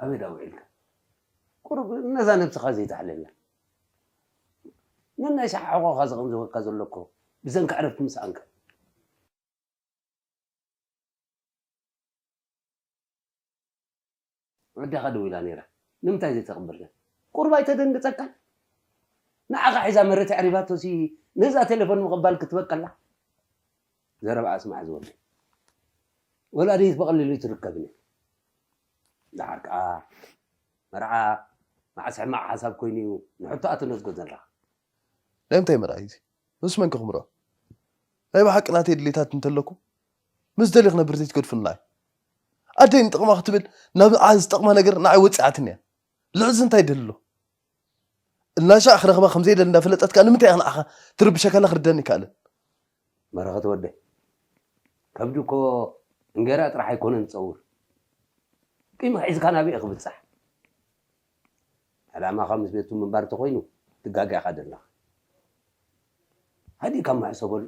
ኣበይ ዳ ውዒልካ? ቁሩብ ነዛ ነብስኻ ዘይተሕለላ። ነናይ ሻዕ ሕቖኻ ዝቕንዝወካ ዘሎ እኮ ብሰንኪ ዕረፍቲ ምስኣንካ። ኣዴኻ ደዊላ ነይራ። ንምንታይ ዘይተቐበልካ? ቁሩብ ኣይተደንግጸካን? ንዓኻ ሒዛ መሬት ኣዕሪባቶሲ ነዛ ቴሌፎን ምቕባል ክትበቀላ? ዘረባኣ ስማዕ ዝወደይ። ወላዲት ብቐሊሉ ኣይትርከብን እያ። ደሓር ከኣ መርዓ መዓስ ሕማቕ ሓሳብ ኮይኑ እዩ ንሕቶኣ ትነዝጎ ዘለኻ። ናይ ምንታይ መርኣዪ እዚ? ምስ መን ክኽምሮ? ናይ ብሓቂ ናተይ ድሌታት እንተለኩም፣ ምስ ደሊ ክነብር ዘይትገድፉና እዩ። ኣደይ ንጥቕማ ክትብል ናብ ንዓ ዝጠቕማ ነገር ንዓይ ወጺዓትኒ እያ። ልዕዚ እንታይ ይደሊ ኣሎ? እናሻዕ ክረኽባ ከም ዘይደሊ እንዳፈለጠት ከኣ ንምንታይ እያ ንዓኻ ትርብሸካላ ክርደኒ ይከኣልን። በረኸት ወደይ፣ ከብዲ እኮ እንጌራ ጥራሕ ኣይኮነን ዝጸውር። ቂም ሒዝካ ናበይ ክብጻሕ? ዕላማኻ ምስ ቤቱ ምንባር እንተኾይኑ ትጋገ ኢኻ ዘለኻ። ሃዲእካ እሞ ሕሰበሉ።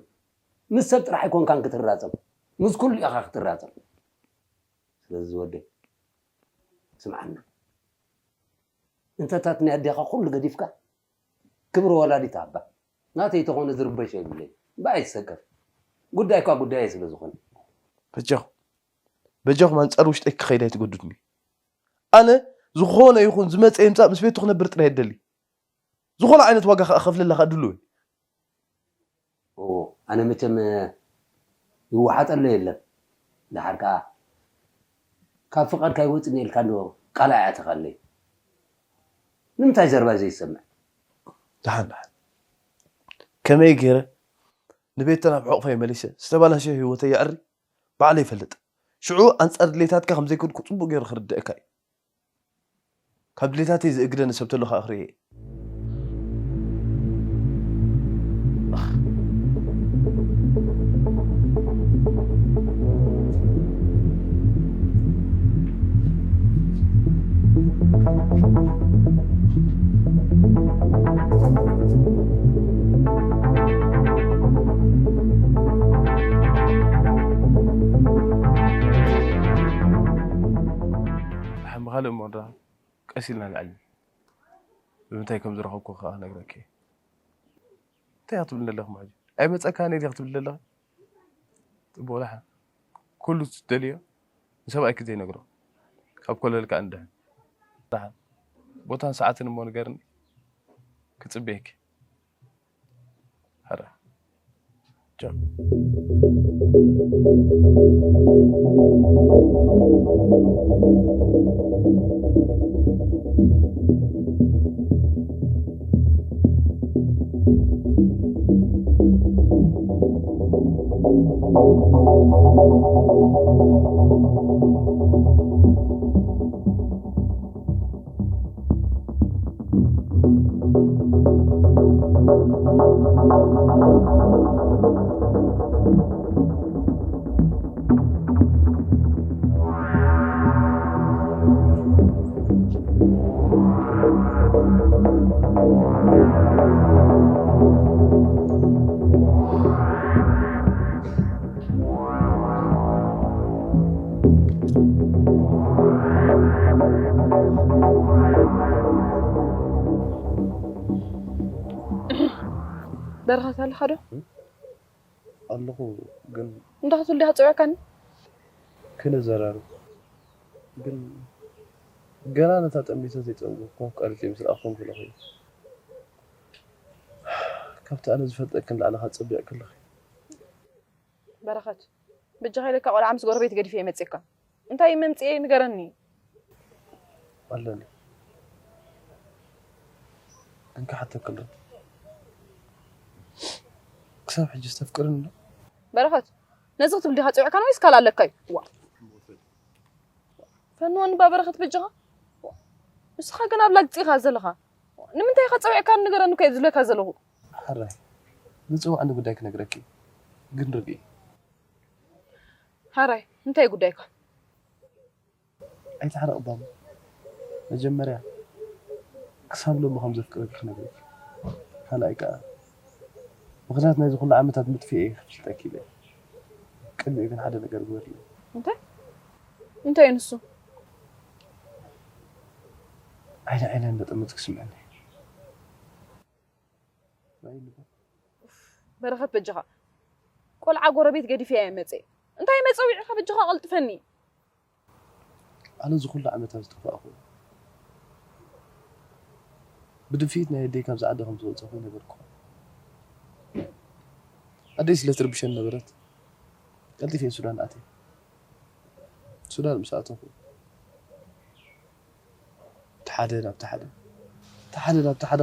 ምስ ሰብ ጥራሕ ኣይኮንካን ክትራጸም፣ ምስ ኩሉ ኢኻ ክትራጸም። ስለዚ ዝወደይ ስምዓና። እንተታት ናይ ኣዴኻ ኩሉ ገዲፍካ ክብሪ ወላዲት ሃባ። ናተይ ተኾነ ዝርበሽ የብለይ። እምበኣር ኣይትሰከፍ። ጉዳይኳ ጉዳየ ስለ ዝኾነ። በጃኹም፣ በጃኹም ኣንጻር ውሽጠይ ክኸይድ ኣይትገድዱኒ። ኣነ ዝኾነ ይኹን ዝመጸ ይምጻእ ምስ ቤቱ ክነብር ጥራይ እደሊ። ዝኾነ ዓይነት ዋጋ ከኣ ከፍለላ ከኣ ድሉው እየ። ኦ፣ ኣነ መቸም ይወሓጠሎ የለን። ደሓር ከኣ ካብ ፍቓድካ ይወጽእ ኢልካ እንዶ ቃል ኣይኣተኻለይ። ንምንታይ ዘረባይ ዘይሰምዕ? ደሓን፣ ደሓን። ከመይ ገይረ ንቤተ ናብ ሕቑፈይ መሊሰ ዝተባላሸወ ህይወተይ የዕሪ ባዕለይ ይፈልጥ። ሽዑ ኣንጻር ድሌታትካ ከም ዘይኮንኩ ጽቡቕ ገይሩ ክርድኣካ እዩ። ካብ ድሌታተይ ዝእግደኒ ሰብ ተሎ ከኣ ክርኢ እየ። ብሓምኻ ልእሞ እንዳ ቀስ ኢልና ንዕልል። ብምንታይ ከም ዝረኸብኩ ከኣ ክነግረኪ እየ። እንታይ ኢኻ ትብል ዘለኺ ማዕበል? ኣይመጸካን እየ ዲኻ ትብል ዘለኺ? ጽቡቕ ደሓን። ኩሉ ትደልዮ ንሰብኣይኪ ዘይነግሮ። ካብ ኮለል ከኣ ንድሕን። ደሓን። ቦታን ሰዓትን እሞ ንገርኒ። ክጽበየኪ። ሕረ። ቻው። በረኸት ኣለኻ ዶ? ኣለኹ፣ ግን እንታይ ክትብል ዲኻ ትጽውዐካኒ? ክንዘራረብ፣ ግን ገና ነታ ጠምቢተ ዘይጸንጎ ኮፍ ቀሪጸ ምስ ረኣኹም ክለኹ እዩ። ካብቲ ኣነ ዝፈልጠክን ላዕሊ ከኣ ጸቢቕ ከለኺ። በረኸት፣ በጃኻ ኢለካ ቆልዓ ምስ ጎረቤት ገዲፈ እየ መጺኤካ። እንታይ እዩ መምጽኤ ንገረኒ። ኣለኒ። ግን ክሓተኪ ኣሎ። ክሳብ ሕጂ ተፍቅርኒ ዶ? በረኸት፣ ነዚ ክትብል ዲኻ ጸዊዕካና ወይስ ካልእ ኣለካ እዩ? ዋ። ፈንወኒ እባ በረኸት በጃኻ። ንስኻ ግን ኣብ ላግጺ ኢኻ ዘለኻ። ንምንታይ ኢኻ ጸዊዕካኒ ንገረኒ እኮ እየ ዝብለካ ዘለኹ። ሕራይ፣ ዝጽውዓኒ ጉዳይ ክነግረኪ እዩ። ግን ርድኢ። ሕራይ፣ እንታይ ጉዳይካ? ኣይትሕረቕ ባባ። መጀመርያ ክሳብ ሎሚ ከም ዘፍቅረኪ ክነግረኪ። ካልኣይ ከኣ ምኽንያት ናይዚ ኩሉ ዓመታት ምጥፍኤ ክፍልጠኪ ኢለ። ቅድሚኡ ግን ሓደ ነገር ግበርለይ። እንታይ? እንታይ እዩ ንሱ? ዓይኒ ዓይነ እንዳጠመትኪ ስምዕኒ። ራእይ ንግበር። በረኸት በጃኻ። ቆልዓ ጎረቤት ገዲፈያ እየ መጽየ። እንታይ መጸዊዕኻ በጃኻ ቀልጥፈኒ። ኣነ እዚ ኩሉ ዓመታት ዝጠፋእኩ ብድፍኢት ናይ ኣደይ ካብዚ ዓዲ ከም ዝወጸኹ ይነገርኩ። ኣደይ ስለ ትርብሸን ነበረት ቀልጢፈ ሱዳን ኣትየ። ሱዳን ምስ ኣተኹ እቲ ሓደ ናብቲ ሓደ እቲ ሓደ ናብቲ ሓደ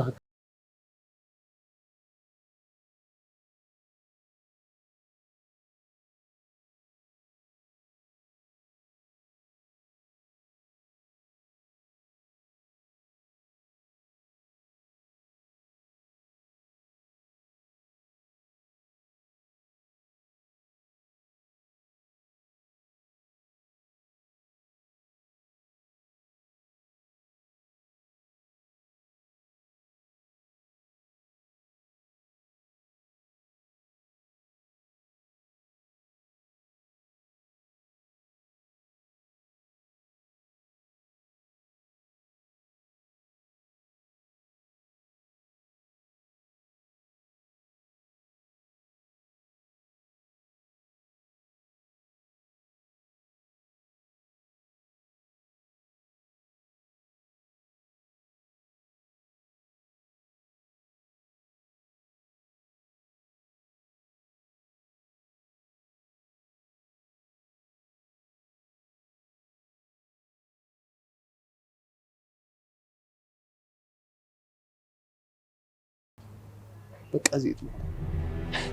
በቃ እዚእት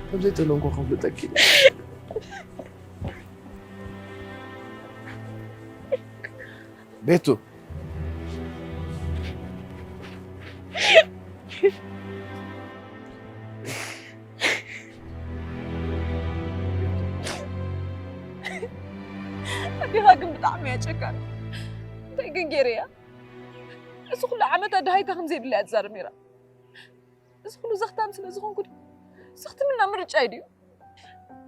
ከም ዘይጠለምኮ ከፍልጠኪ ኢለ። ቤቱ ኣዴኻ ግን ብጣዕሚ እያ ጨካን። እንታይ ግን ገይረያ? እዚ ኩሉ ዓመታት ደሃይካ ከም ዘይብላ እያ ትዛረብ ነይራ። እዚ ኩሉ ዘኽታም ስለ ዝኾንኩ ድዩ? ዘኽትምና ምርጫይ ድዩ?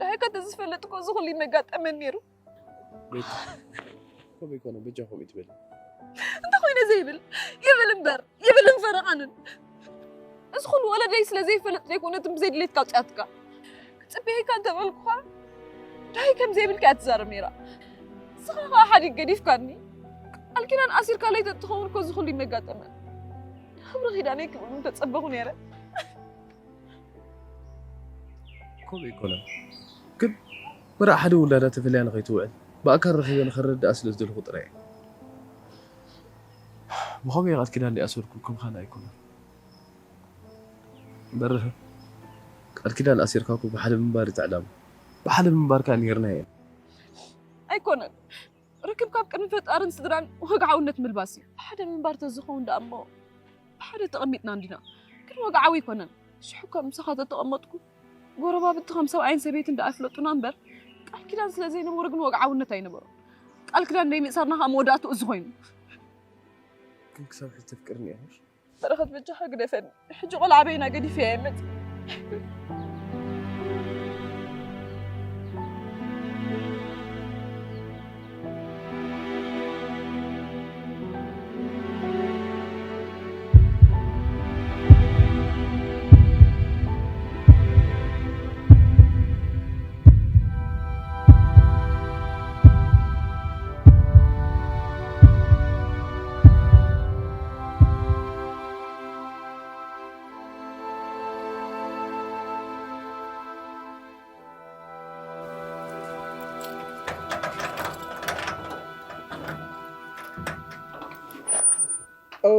ደሃይካ ተዝፈልጥ እኮ እዚ ኩሉ ይመጋጠመን ነይሩ። ቤት ከምኡ ይኮነ በጃ ከምኡ ትበል። እንተ ኮይነ ዘይብል ይብል እምበር ይብል እንፈረቓንን። እዚ ኩሉ ወለደይ ስለ ዘይፈልጥ ዘይኮነ ትም ብዘይድሌትካ ኣውፅኣትካ። ክፅበየካ እንተበልኩኻ ዳይ ከም ዘይብልካ እያ ትዛረብ ነይራ። ንስኻ ከዓ ሓዲግ ገዲፍካኒ። ቃል ኪዳን ኣሲርካለይ ተትኸውን እኮ እዚ ኩሉ ይመጋጠመ። ንክብሪ ኪዳነይ ክብል ምተፀበኹ ነይረ። ከምኡ ኣይኮነን። ግን መርዓ ሓደ ውላዳ ተፈልያ ንኸይትውዕል ብኣካል ረኺበ ንኸረድኣ ስለ ዝደለኹ ጥራይ እየ። ብኸመይ ቃል ኪዳን ዲኣ ኣሰርኩ ከም ካልእ ኣይኮነን። በርህ፣ ቃል ኪዳን ኣሲርካ እኮ ብሓደ ምንባር እቲ ዕላማ። ብሓደ ምንባር ከኣ ነይርና እየ። ኣይኮነን። ርክብ ካብ ቅድሚ ፈጣርን ስድራን ወግዓውነት ምልባስ እዩ። ብሓደ ምንባር ተዝኸውን ደኣ እሞ ብሓደ ተቐሚጥና እንዲና። ግን ወግዓዊ ኣይኮነን። ሽሕ እኳ ምሳኻ ተተቐመጥኩ፣ ጎረባብቲ ከም ሰብኣይን ሰበይትን ደኣ ይፍለጡና እምበር፣ ቃል ኪዳን ስለ ዘይነበሮ ግን ወግዓውነት ኣይነበሮን። ቃል ኪዳን ዘይምእሳርና ከኣ መወዳእትኡ እዚ ኮይኑ። ግን ክሳብ ሕጂ ተፍቅርኒ ኢኺ? በረኸት በጃኻ ግደፈኒ። ሕጂ ቆልዓ በይና ገዲፈያ እየ መጽእ። ኦ፣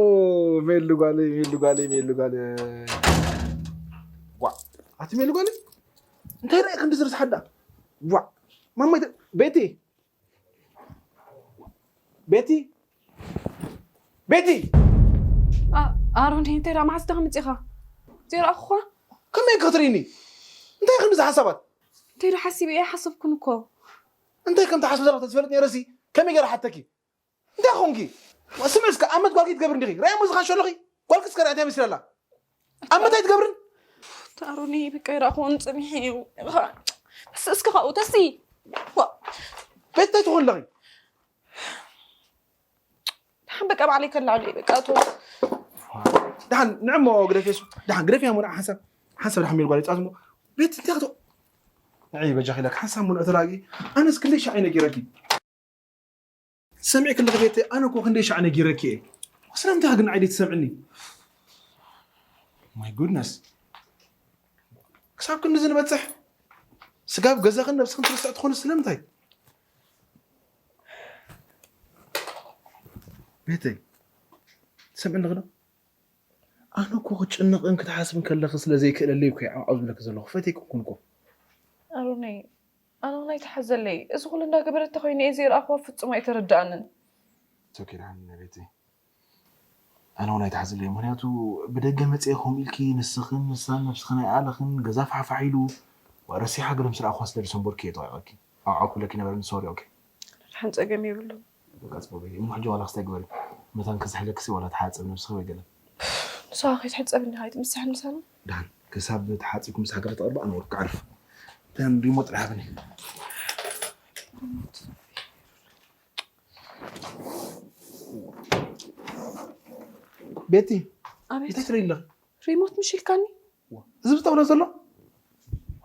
ሜሉ ጓለይ፣ ሜሉ ጓለይ፣ ሜሉ ጓለይ። ዋ፣ ኣቲ ሜሉ ጓለይ፣ እንታይ ርኣይ ክንዲ ዝርዝሓ ዳ? ዋ ማማ ይተ- ቤቲ ቤቲ ቤቲ ኣሮን እንታይ ደኣ መዓስ ደኣ መፂኻ ዘይረኣኹኻ ከመይ ክትርእኒ እንታይ ከምዚ ሓሳባት እንታይ ዶ ሓሲበ እየ ሓሰብኩን እኮ እንታይ ከም ትሓስብ ዘለኽ ተዝፈልጥ ነይረሲ ከመይ ገይረ ሓተኪ እንታይ ኾንኪ ስምዕ እስከ ኣመት ጓልኪ ትገብር እንዲኺ ራእያ ሙዚኻ ሸሎኺ ጓልኪ እስከ ራእያ እንታይ መስለላ ኣመት ኣይትገብርን ኣሮኒ በቃ ይረኣኹን ፅኒሕ እዩ እስከ ካብኡ ተሲ ቤት እንታይ ትኾን ኣለኺ ሓን በቃ ባዕለይ ከላሉ በቃ እቶ ደሓን ንዕሞ ግደፍ የሱ ደሓን ግደፍ እያ ሙሉእ ሓንሳብ ሓንሳብ ደሓን ሜል ጓል ይፃት ሞ ቤት እንታይ ክቶ ንዒ በጃ ኺለክ ሓንሳብ ሙሉእ ተራጊ ኣነስ ክንደይ ሻዕ ነጊረኪ ሰሚዕ ክልኽ ቤት ኣነ እኮ ክንደይ ሻዕ ነጊረኪ እየ ስለምንታይ ግን ዓይደይ ትሰምዕኒ my goodness ክሳብ ክንዲ ዝንበፅሕ ስጋብ ገዛኽን ነብስኽን ትርስዕ ትኾኑ ስለምንታይ ቤተይ ትሰምዕኒ ክዶ ኣነ እኮ ክጭነቕን ክትሓስብን ከለኺ ስለ ዘይክእለለይ እኮ ዓብዓብ ዝብለኪ ዘለኹ ፈትየኪ ኩን እኮ ኣሮነይ ኣነ ናይ ተሓዘለይ እዚ ኩሉ እንዳገበረት ተኮይነ እየ ዘይረኣኽዋ ፍጹም ኣይተረድኣንን ቶኪ ደሓን ቤተይ ኣነ እውን ኣይትሓዝለይ ምክንያቱ ብደገ መፅአ ከምኡ ኢልኪ ንስኽን ንሳን ነብስኽን ኣይኣለኽን ገዛ ፋሕፋሕ ኢሉ ረሲሓ ገለ ምስ ረኣኹዋ ስለ ዝሰንበርኪ እየ ጠቂቐኪ ኣብዓ ክብለኪ ነበረ ንሶሪ ኦኬ ሓን ፀገም የብሉ በቃ ፅቡቅ እየ እሞ ሕጂ ዋላ ክስታይ ግበሪ መታን ክስሕለክሲ ዋላ ተሓፀብ ነብስኺ ወይ ገለ ንስኻ ከይትሕፀብ እንዲኻ ኣይትምስሕን ምሳና ድሓን ክሳብ ተሓፂብኩም ምስ ሃገር ተቐርባ ኣነ ወርክ ዓርፍ ተን ሪሞት ርሃብኒ ቤቲ ኣቤት እንታይ ትርኢ ኣለኺ ሪሞት ምሽ ኢልካኒ እዚ ብጣውላ ዘሎ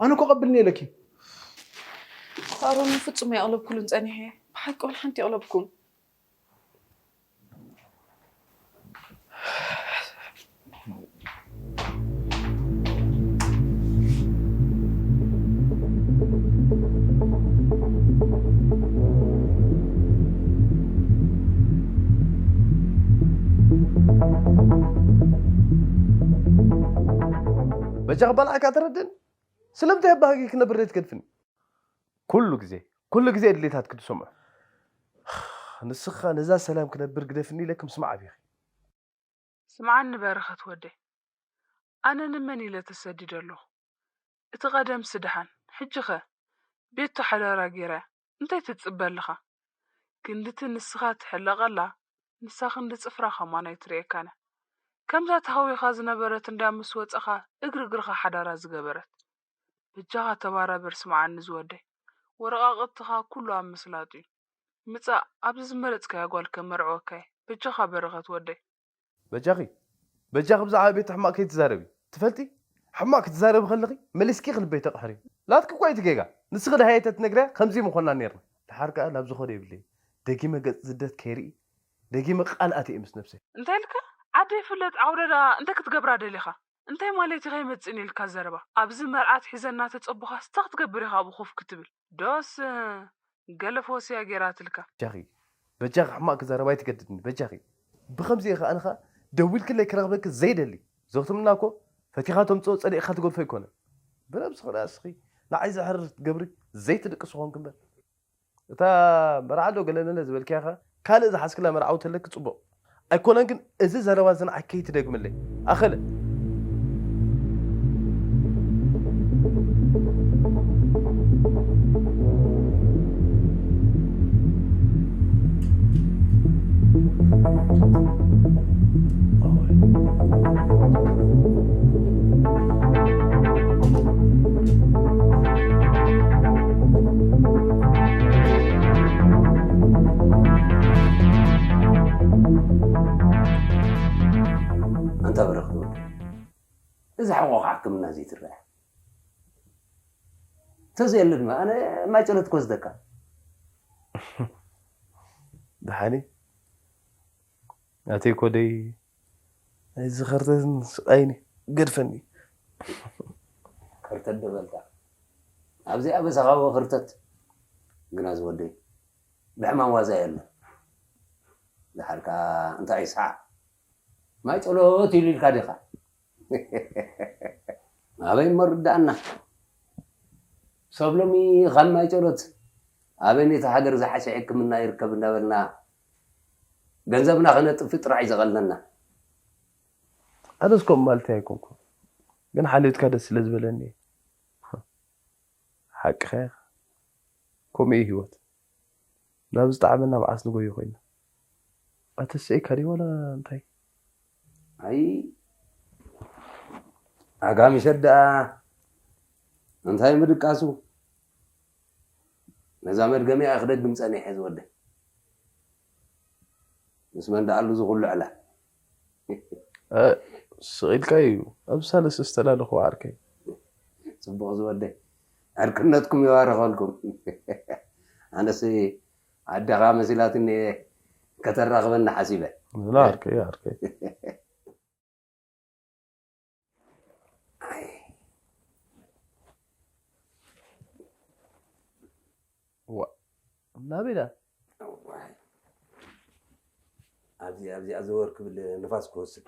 ኣነ እኮ ቀብልኒ ኢለኪ ኣሮን ፍጹም ኣይቕለብኩሉን ጸኒሐ እየ ብሓቂ ወላ ሓንቲ ይቕለብኩም በጃ ክባልዓካ ተረድእን ስለምንታይ ኣባህጊ ክነብር ዘይትገድፍኒ ኩሉ ግዜ ኩሉ ግዜ ድሌታት ክትሰምዖ ንስኻ ነዛ ሰላም ክነብር ግደፍኒ ኢለክም ስማዕ ኣቢኺ ስምዓኒ በረኸት ወደይ፣ ኣነ ንመን ኢለ ተሰዲደ ኣለኹ? እቲ ቀደምሲ ደሓን፣ ሕጂኸ? ቤቱ ሓዳራ ገይራያ፣ እንታይ ትጽበ ኣለኻ? ክንድቲ ንስኻ ትሕለቐላ፣ ንሳ ክንዲ ጽፍራ ከማን ኣይትርእየካን እያ። ከምዛ ተሃዊኻ ዝነበረት እንዳ ምስ ወጸኻ እግሪ እግርኻ ሓዳራ ዝገበረት። በጃኻ ተባራበር ስምዓኒ ዝወደይ፣ ወረቓቕትኻ ኩሉ ኣብ ምስላጡ እዩ። ምጻእ፣ ኣብዚ ዝመረጽካያ ጓል ከመርዕወካ እየ። በጃኻ በረኸት ወደይ። በጃኺ በጃኺ ብዛዕባ ቤት ሕማቕ ከይትዛረቢ ትፈልጢ ሕማቕ ክትዛረቢ ከለኺ መሊስኪ ክልበይ ተቕሕሪ ናትኪ እኳ እቲ ጌጋ ንስኺ ድሃየ ተትነግርያ ከምዚ ምኾና ነርና ድሓር ከኣ ናብ ዝኾነ የብለይ ደጊመ ገጽ ዝደት ከይርኢ ደጊመ ቃል ኣትየ ምስ ነብሰይ እንታይ ኢልካ ዓደ ይፍለጥ ዓውደዳ እንታይ ክትገብራ ደሊኻ እንታይ ማለት ኢኻ ይመጽእን ኢልካ ዘረባ ኣብዚ መርዓት ሒዘ እናተጸቡኻ ስታ ክትገብር ኢኻ ኣብኡ ኮፍ ክትብል ዶስ ገለ ፈወስያ ጌራትልካ በጃኺ በጃኺ ሕማቕ ክዛረብ ኣይትገድድኒ በጃኺ ብኸምዚ ኢኻ ኣነ ኸኣ ደዊልክለይ ክረኽበኪ ዘይደሊ ዘኽትምና እኮ ፈቲኻ ተምጽኦ ጸሊእካ ትገድፎ ኣይኮነን ብነብስኺ ርኣ እስኺ ንዓይ ዘሕርር ትገብሪ ዘይትድቅሲ ኾንኪ እምበር እታ መርዓ ዶ ገለ መለ ዝበልክያ ኸኣ ካልእ ዝሓዝክላ መርዓዊ ተለኪ ጽቡቕ ኣይኮነን ግን እዚ ዘረባ እዚ ንዓይ ከይትደግምለይ ኣኸለ ኣንታ በረኽቲ ወዲ እዚ ሓቆኻ ሕክምና ዘይትረአ ተዘየለ ድማ ኣነ ማይ ጨሎት ክወስደካ ደሓኒ ኣተይ ኮደይ ናይዚ ኸርተትን ስቃይኒ ገድፈኒ ከርተት ደበልካ ኣብዚኣ በሳኻዎ ኽርተት ግና ዝወደይ ብሕማም ዋዛ የለን ድሓርካ እንታይ ይስሓ ማይ ጸሎት ኢሉ ኢልካ ዲኻ ኣበይ መርዳእና ሰብ ሎሚ ካብ ማይ ጨሎት ኣበይ ነቲ ሃገር ዝሓሸ ሕክምና ይርከብ እንዳበልና ገንዘብና ከነጥፍእ ጥራሕ እዩ ዘቐልነና። ኣነስ ከምኡ ማለተይ ኣይኮንኩን፣ ግን ሓልዮትካ ደስ ስለ ዝበለኒ እየ። ሓቅኻ ኢኻ። ከምኡ እዩ ህይወት። ናብ ዝጠዓመና መዓስ ንጎዮ ኮይና። ኣተስዒካ ድዩ ዋላ እንታይ? ኣይ፣ ዓጋሚ ሸዳ እንታይ ምድቃሱ? ነዛ መድገሚኣ ክደግም ጸኒሐ ዝወደይ። ምስ መን ደኣሉ ዝኹሉ ዕላል? እ፣ ስቕ ኢልካ እዩ። ኣብ ሳልስ ዝተላለኹ ዓርከይ። ጽቡቕ ዝወደይ። ዕርክነትኩም ይባርኸልኩም። ኣነስ ኣደኻ መሲላትኒ ከተራኽበኒ ሓሲበ። ላ ዓርከይ፣ ዓርከይ። ኣይ። ዋ፣ ናበይ ደኣ? እዋይ። ኣብዚ፣ ኣብዚኣ ዘወር ክብል ንፋስ ክወስድ።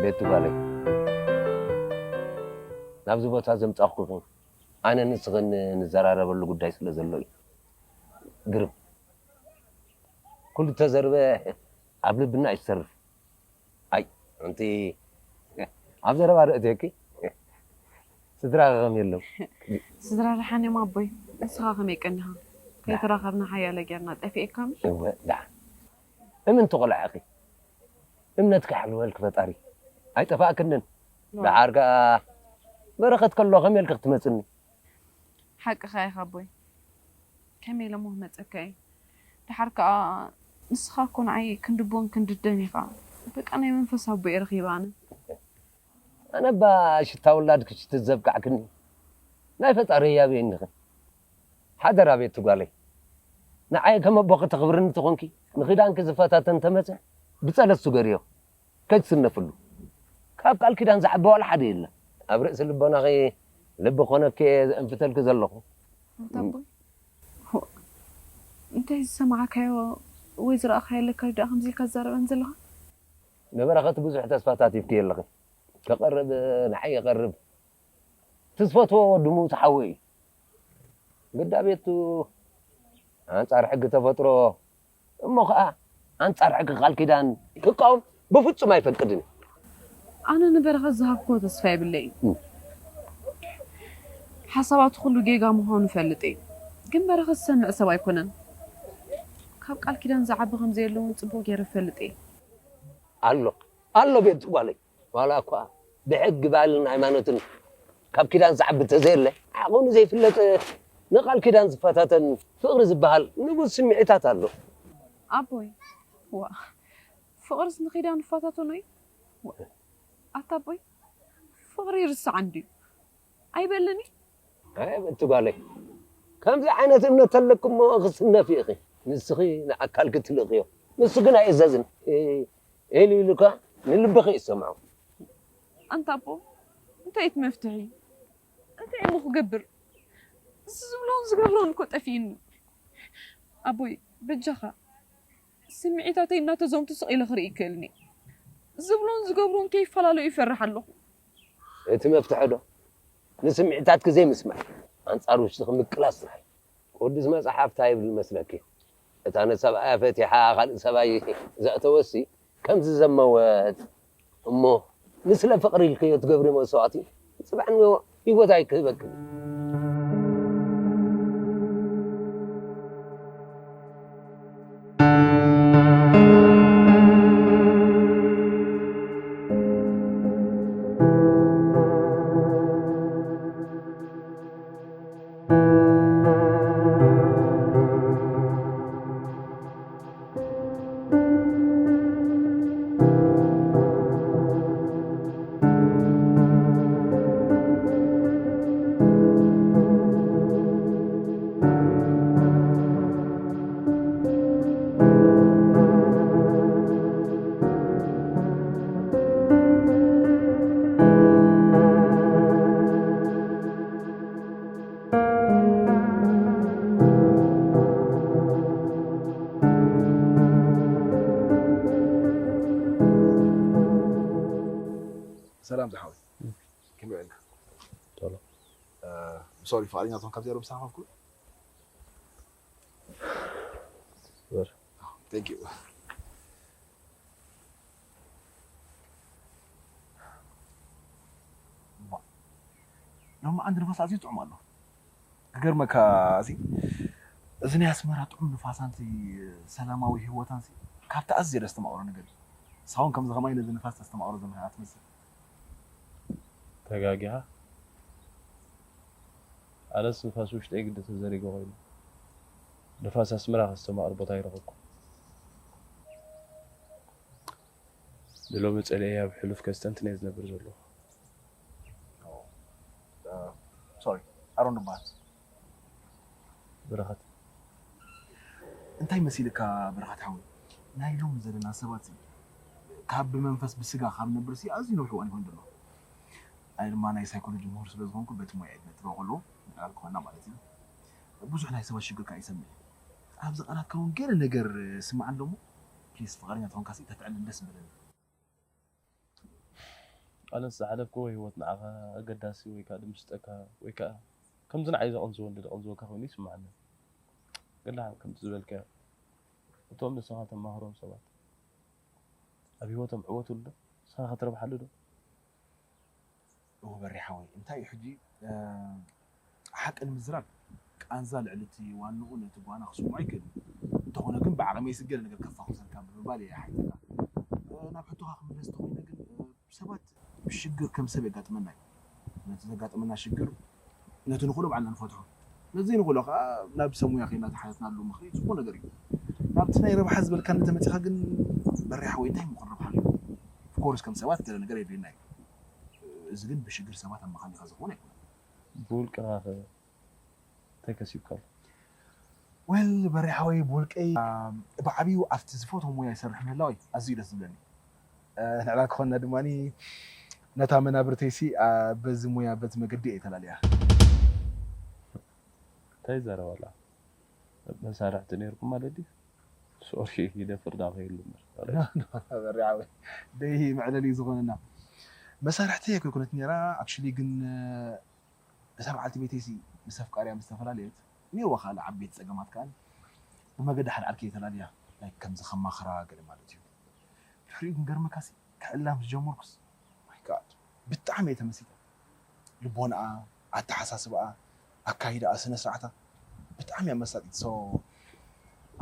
ቤቲ ጓለይ፣ ናብዚ ቦታ ዘምጻኹኺ ኣነ ንስኽን ንዘራረበሉ ጉዳይ ስለ ዘሎ እዩ። ግርም። ኩሉ ተዘርበ ኣብ ልብና ይሰርፍ። ኣይ፣ ኣንቲ ኣብ ዘረባ ርእትየኪ ስድራ ከም የለው። ስድራ ደሓን እዮም ኣቦይ። ንስኻ ከመይ ቀኒኻ? ከይተራኸብና ሓያለ ጌርና ጠፊኤካ ምሽ? እወ፣ ደሓን። እምንቲ ቆልዓ ኢኺ። እምነትኪ ሓልወልኪ ፈጣሪ። ኣይጠፋእክንን። ዋ። ደሓር ከኣ በረኸት ከሎ ከመይ ኢልኪ ክትመጽኒ? ሓቅኻ ኢኻ ኣቦይ። ከመይ ኢለ እሞ ክመጸካ እየ? ደሓር ከኣ ንስኻ እኮ ንዓይ ክንዲ ኣቦን ክንዲ ኣደን ኢኻ። በቃ ናይ መንፈስ ኣቦ እየ ረኺበ ኣነ። ኣነ እባ ሽታ ውላድኪ ሽትት ዘብቃዕክኒ። ናይ ፈጣሪ ህያብ እየ እኒኺ። ሓደራ ቤቲ ጓለይ። ንዓይ ከም ኣቦኺ ተኽብርኒ ተኾንኪ፣ ንኺዳንኪ ዝፈታተን ተመጸ፣ ብጸሎት ስገርዮ። ከይትስነፍሉ። ካብ ቃል ኪዳን ዝዓቢ ዋላ ሓደ የለን። ኣብ ርእሲ ልቦናኺ ልቢ ኮነኪ እየ ዘእንፍተልኪ ዘለኹ። ኣንታ ኣቦይ፣ ሆ፣ እንታይ ዝሰማዕካዮ ወይ ዝረኣኻዮ ኣለካ ደኣ ከምዚ ኢልካ ትዛረበን ዘለኻ? ንበረኸት ብዙሕ ተስፋታት ሂብኪ ኣለኺ። ክቐርብ ንዓይ ይቐርብ። ትዝፈትዎ ወዲ ምዉት ሓወይ እዩ። ግዳ ቤቱ ኣንጻር ሕጊ ተፈጥሮ እሞ ኸኣ ኣንጻር ሕጊ ቃል ኪዳን ክቃወም ብፍጹም ኣይፈቅድን። ኣነ ንበረኸት ዝሃብክዎ ተስፋ የብለይን። እም። ሓሳባቱ ኩሉ ጌጋ ምዃኑ እፈልጥ እየ። ግን በረኸት ዝሰምዕ ሰብ ኣይኮነን። ካብ ቃል ኪዳን ዝዓቢ ከም ዘየለ እውን ጽቡቕ ገይረ እፈልጥ እየ። ኣሎ፣ ኣሎ ቤት ጓለይ። ዋላ እኳ ብሕጊ ባህልን ሃይማኖትን ካብ ኪዳን ዝዓቢ ተዘየለ፣ ዓቐኑ ዘይፍለጥ ንቃል ኪዳን ዝፈታተን ፍቕሪ ዝበሃል ንቡር ስምዒታት ኣሎ። ኣቦይ፣ ዋ፣ ፍቕርስ ንኺዳን ይፈታተኖ እዩ? ዋ፣ ኣታ ኣቦይ፣ ፍቕሪ ይርስዕ እንድዩ። ኣይበልን እዩ? ኣይ፣ እቲ ጓለይ፣ ከምዚ ዓይነት እምነት ተለኪ እሞ ክትስነፊ ኢኺ። ንስኺ ንኣካልኪ ትልእኽዮ፣ ንሱ ግን ኣይእዘዝን። እ-፣ ኢሉ ኢሉ ከኣ ንልብኺ ይሰምዖ። ኣንታ ኣቦ፣ እንታይ እቲ መፍትሒ? እንታይ እሞ ክገብር? እዚ ዝብሎን ዝገብሮን እኮ ጠፊእኒ። ኣቦይ፣ በጃኻ፣ ስምዒታተይ እናተዘምቱ ስቕ ኢለ ክርኢ ይክእልኒ። ዝብሎን ዝገብሮን ከይፈላለዩ ይፈርሕ ኣለኹ። እቲ መፍትሒ ዶ? ንስምዒታትኪ ዘይምስማዕ፣ ኣንጻር ውሽጥኺ ምቅላስ ጥራሕ እዩ። ቅዱስ መጽሓፍ እንታይ ይብል መስለኪ? እታ ንሰብኣያ ፈቲሓ ካልእ ሰብኣይ ዘእተወሲ ከምዚ ዘመወት እሞ፣ ንስለ ፍቕሪ ኢልክዮ ትገብሪ መስዋእቲ፣ ጽባሕ ንግሆ ህይወት ኣይክህበክን። ሰላም ዝሓወይ። ከመይ ውዒልና? ቶሎ። ሶሪ፣ ፍቓደኛ ትኾንካ ብዚያዶ ምሳኻ ክብል? በር። Thank you። ሎሚ ዓንዲ ንፋስ ኣዝዩ ጥዑም ኣሎ። ክገርመካ፣ እዚ እዚ ናይ ኣስመራ ጥዑም ንፋሳንቲ፣ ሰላማዊ ህይወታንሲ ካብቲ ኣዝየ ደስተማቕሮ ነገር እዩ። ንስኻ እውን ከምዚ ከማይ ነዚ ንፋስ ተስተማቕሮ ዘለኻ ትመስል። ተጋጊኻ። ኣነስ ንፋስ ውሽጠይ ግዲ ተዘሪገ ኮይኑ፣ ንፋስ ኣስመራ ከስተማቕር ቦታ ይረኸብኩ። ንሎሚ ጸሊኤ ኣብ ሕሉፍ ከስተንትን እየ ዝነብር ዘለኹ። ሶሪ፣ ኣሮን ድበሃል። በረኸት። እንታይ መሲልካ በረኸት ሓወይ? ናይ ሎሚ ዘለና ሰባት ካብ ብመንፈስ ብስጋ ካብ ነብርሲ ኣዝዩ ነዊሕ እዋን ይኾን ዘሎ። ኣነ ድማ ናይ ሳይኮሎጂ ምሁር ስለ ዝኾንኩ በቲ ሞያ ዕድመ ጥበብ ከለዎ ምዕራል ክኾና ማለት እዩ። ብዙሕ ናይ ሰባት ሽግር ከዓ ይሰምዕ። ኣብዚ ቃላትካ እውን ገለ ነገር ስምዓ ኣሎ እሞ ፕሊስ ፍቓደኛ ተኾንካ ሲ ተትዕልል ደስ ምበለኒ። ኣነስ ዝሓለፍክዎ ህይወት ንዓኻ ኣገዳሲ ወይ ከዓ ድምስጠካ ወይ ከዓ ከምዚ ንዓይ ዘቐንዝዎ እንዲ ዘቐንዝወካ ኮይኑ ይስምዓኒ። ግን ደሓን ከምቲ ዝበልካዮ እቶም ንስኻ ተማኽሮም ሰባት ኣብ ህይወቶም ዕወትሉ ዶ? ንስኻ ክትረብሓሉ ዶ? እወ በሬ ሓወይ፣ እንታይ እዩ ሕጂ ሓቂ ንምዝራብ ቃንዛ ልዕሊ እቲ ዋንኡ ነቲ ጓና ክስምዖ ኣይክእልን። እንተኾነ ግን ብዓቕመይ ስገለ ነገር ከፋኹሰልካ ብምባል እየ ሓይተካ። ናብ ሕቶኻ ክምለስ እንተኾይነ ግን ሰባት ሽግር ከም ሰብ የጋጥመና እዩ። ነቲ ዘጋጥመና ሽግር ነቲ ንኽእሎ ባዕልና ንፈትሖ። ነዚ ንኽእሎ ከዓ ናብ ሰብ ሙያ ከይና ተሓተትናሉ ምኽሪ ፅቡቕ ነገር እዩ። ናብቲ ናይ ረብሓ ዝበልካ እንተመፂኻ ግን በሬ ሓወይ እንታይ ምኽሪ ረብሓ ኣለዎ? ኦፍኮርስ ከም ሰባት ገለ ነገር የድልየና እዩ። እዚ ግን ብሽግር ሰባት ኣመኻኒኻ ዝኸውን ኣይኮነን። ብውልቅኻ ኸ እንታይ ከሲብካ ኣሎ? ወል በሬ ሓወይ ብውልቀይ ብዓብዩ ኣብቲ ዝፈትዎ ሙያ ይሰርሕ ምህላወይ ኣዝዩ ደስ ዝብለኒ። ንዕላ ክኾንና ድማ ነታ መናብርተይሲ በዚ ሙያ በዚ መገዲ እየ ተላልያ። እንታይ ይዛረባላ? መሳርሕቲ ነይርኩም ማለት ድዩ? ሶሪ ይደፍር ዳ ከይሉ እምበር። በሬ ሓወይ ደይ መዕለሊ እዩ ዝኾነና። መሳርሕቲ ኣይኮይኮነት ነራ ኣክቹሊ ግን እዛ በዓልቲ ቤተይሲ ምስ ኣፍቃሪያ ምስ ተፈላለየት ነይርዋ ካልእ ዓበይቲ ጸገማት ከኣ ብመገዲ ሓድዓል ከይተላልያ ላይክ ከምዚ ከማኽራ ገለ ማለት እዩ። ድሕሪኡ ክንገርመካሲ ክዕላ ምስ ጀመርኩስ ማይ ጋድ ብጣዕሚ እየ ተመሲጠ። ልቦንኣ፣ ኣተሓሳስባኣ፣ ኣካይዳኣ፣ ስነ ስርዓታ ብጣዕሚ እያ መሳጢት። ሶ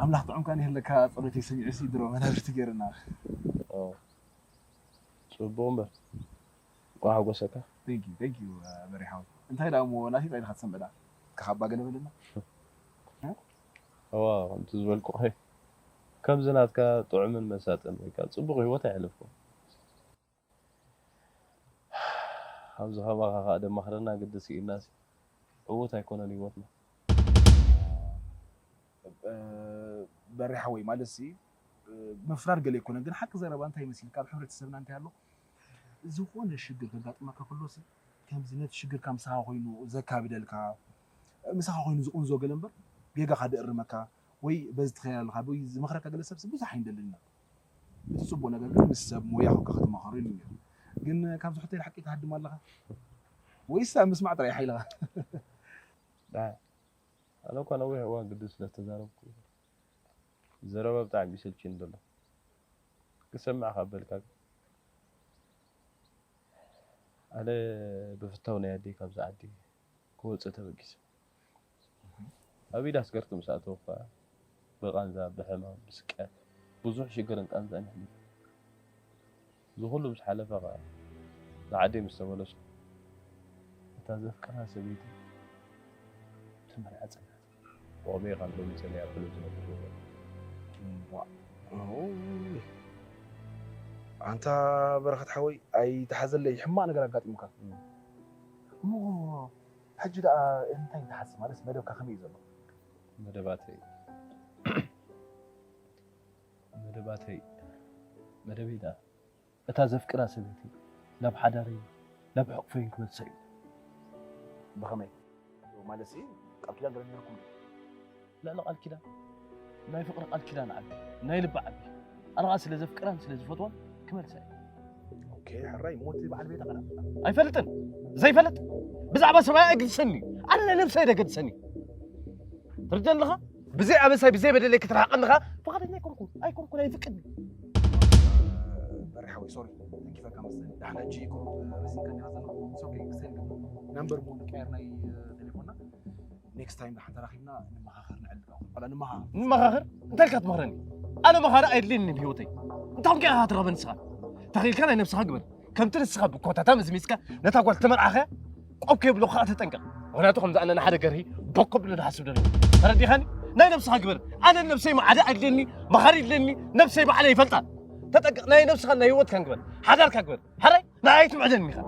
ኣምላኽ ጥዑም ከኣ ይህለካ። ጸሎተይ ሰሚዑሲ ድሮ መናብርቲ ገይርና። ጽቡቕ እምበር እንኳዕ ሓጎሰካ። Thank you, thank you በሬ ሓወይ። እንታይ ደኣ እሞ ናተይ ጥራይ ኢኻ ትሰምዕ ደኣ? ከኻባ ገለ በለና። እዋ ከምቲ ዝበልኩ ኸይ ከምዚ ናትካ ጥዑምን መሳጥን ወይ ከዓ ጽቡቕ ህይወት ኣይሕለፍኩን። ኣብዚ ከማኻ ከዓ ደማኽረና ግዲ ስኢንናሲ ዕዉት ኣይኮነን ህይወትና። በሬ ሓወይ ማለትሲ ምፍራድ ገለ ኣይኮነን፣ ግን ሓቂ ዘረባ እንታይ መሲልካ ኣብ ሕብረተሰብና እንታይ ኣሎ ዝኾነ ሽግር ከጋጥመካ ከሎሲ ከምዚ ነቲ ሽግርካ ምሳኻ ኮይኑ ዘካብደልካ ምሳኻ ኮይኑ ዝቕንዞ ገለ እምበር ጌጋኻ ድእርመካ ወይ በዚ ትኸይድ ኣለኻ ወይ ዝመኽረካ ገለ ሰብሲ ብዙሕ ኣይንደልን ኢና። እቲ ጽቡቕ ነገር ግን ምስ ሰብ ሞያ ኮንካ ክትመኻኸሮ ኢሉ ነይሩ። ግን ካብዚ ሕቶይ ንሓቂ ትሃድም ኣለኻ ወይስ ኣብ ምስማዕ ጥራይ ሓይልኻ? ኣነ እኳ ነዊሕ እዋን ግዲ ስለ ዝተዛረብኩ ዘረባ ብጣዕሚ ይሰልችኒ ዘሎ። ክሰምዕ ካብ በልካ ግን ኣነ ብፍታው ናይ ኣደይ ካብዚ ዓዲ ክወፅእ ተበጊሰ። ኣብ ኢድ ኣስገርቲ ምስ ኣተወ እኳ ብቓንዛ፣ ብሕማም፣ ብስቅያት ብዙሕ ሽግርን ቃንዛን የሕሊፈ። እዚ ኩሉ ምስ ሓለፈ ኸዓ ንዓደይ ምስ ተመለስኩ እታ ዘፍቅራ ሰበይቲ ተመርዓ ጸኒሓ። ብቐመይ ካብ ሎሚ ጸኒሓ ኩሉ ዝነብር ዘሎ። ኣንታ በረኸት ሓወይ ኣይተሓዘለይ፣ ሕማቕ ነገር ኣጋጢሙካ። እሞ ሕጂ ደኣ እንታይ ትሓስብ? ማለት መደብካ ከመይ እዩ ዘሎ? መደባተይ መደባተይ መደበይ ደኣ እታ ዘፍቅራ ሰበይቲ ናብ ሓዳረይ ናብ ሕቕፈይን ክመልሳ እዩ። ብኸመይ? ማለት ቃል ኪዳን ገለ ነይርኩም? ልዕሊ ቃል ኪዳን ናይ ፍቕሪ ቃል ኪዳን ዓቢ ናይ ልቢ ዓቢ ኣነ ከዓ ስለ ዘፍቅራን ስለ ዝፈትዋን ክመልሳ እዩ። ኦኬ፣ ሕራይ ሞት በዓል ቤት ኣቐዳ ኣይፈልጥን። ዘይፈልጥ ብዛዕባ ሰብኣይ ኣይግድሰኒ። ኣነ ናይ ነብሰይ ደገድሰኒ። ትርደን ኣለኻ? ብዘይ ኣበሳይ ብዘይ በደለይ ክትረሓቐ ኣለኻ? ፍቓደኛ ኣይኮንኩን። ኣይኮንኩን። ኣይፍቅድን። በሪ ሓወይ ሶሪ፣ ተኪፈካ መሰለኝ። ዳሕና እጂ ቁሩብ ረሲንካ እንዲኻ ዘሎ። It's okay፣ ክስተይ ንገብሮ። ናምበር ሞ ንቀየር ናይ ቴሌፎንና። ኔክስት ታይም ደሓን ተራኺብና ንመኻኸር፣ ንዕልል። ንመኻኸር። ንመኻኸር እንታይ ኢልካ ትመኽረኒ? ኣነ መኻሪ ኣየድልየኒ ብህይወተይ። እንታይ ኮንካ ኢኻ ትረኽበኒ ንስኻ? ተኺኢልካ ናይ ነብስኻ ግበር። ከምቲ ንስኻ ብኮታታ መዝሚዝካ ነታ ጓል ተመርዓኸ ቆብ ከይብሎ ከዓ ተጠንቀቕ። ምኽንያቱ ከምዚ ኣነ ንሓደ ገርሂ ቦኮ ብሎ ዝሓስብ ደሎ። ተረዲኻኒ? ናይ ነብስኻ ግበር። ኣነ ነብሰይ መዓደ ኣድልየኒ፣ መኻሪ ኣድልየኒ፣ ነብሰይ ባዕለ ይፈልጣ። ተጠንቀቕ። ናይ ነብስኻ ናይ ህይወትካን ግበር። ሓዳርካ ግበር። ሓራይ ንዓይ ትምዕደኒ ኢኻ።